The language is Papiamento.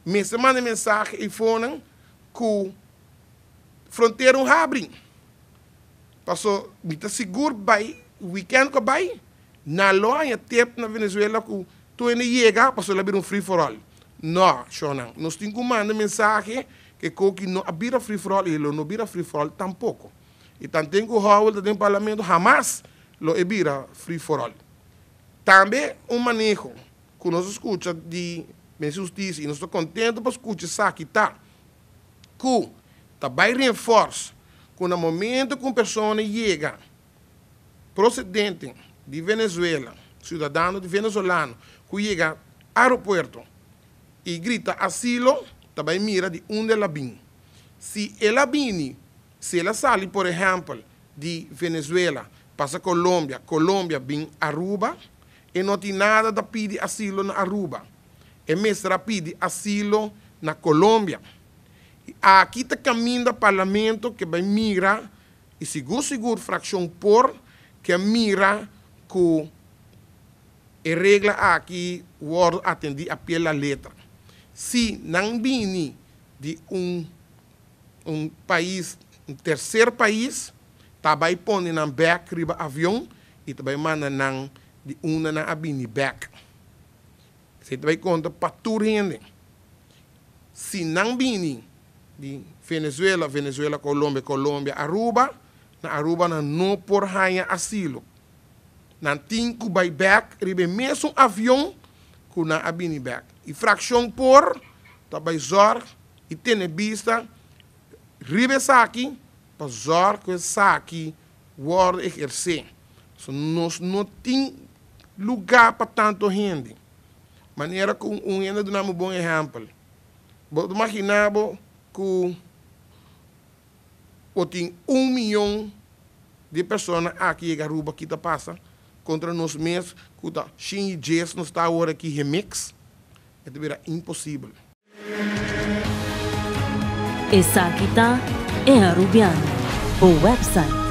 Mester manda mensahe eifonan ku frontera un habri. Paso mi ta sigur bai weekend ku a bai nan lo haña tep na Venezuela ku tur hende yega paso lo a bira un free for all. No, shownan, nos tin ku manda mensahe ke koki no a bira free for all i lo no bira free for all tampoko. I tanten ku Howell ta den parlamento hamas lo e bira free for all. Tambe un maneho ku nos a skucha di Minister di Hustisia i nos ta kontento pa skucha esaki ta ku ta bai reinfors ku na momento ku un persona yega prosedente di Venezuela, siudadano di venezolano ku yega aeropuerto i grita asilo ta bai mira di unda el a bin. Si el a bini, si el a sali por ehèmpel di Venezuela pasa Colombia, Colombia bin Aruba, e no tin nada ta pidi asilo na Aruba. E mester a pidi asilo na Colombia. I aki ta caminda Parlamento ke bai mira i sigur sigur fraccion por ke mira cu e regla aki wordo atendi a pie la letra. Si nan bini di un un pais, un tercer pais, ta bai pone nan bek riba avion i ta bai manda nan di unda nan a bini bek. Esei ta bai konta pa tur hende. Si nan bini di Venezuela, Venezuela, Colombia, Colombia, Aruba, na Aruba nan no por haña asilo. Nan tin ku bai bek riba e mesun avion ku nan a bini bek. I frakshon por ta bai zòrg i tene bista riba esaki pa zòrg ku esaki wòrdu ehersé. So nos no tin lugá pa tantu hende. Manera ku un hende a duna mi un bon ehèmpel. Bo ta imaginá bo ku bo tin un miyon di persona aki yega Aruba ki ta pasa kontra nos mes ku ta shin i djes nos ta awor aki hemix? E ta bira imposibel. Esaki ta E Arubiano, bo website.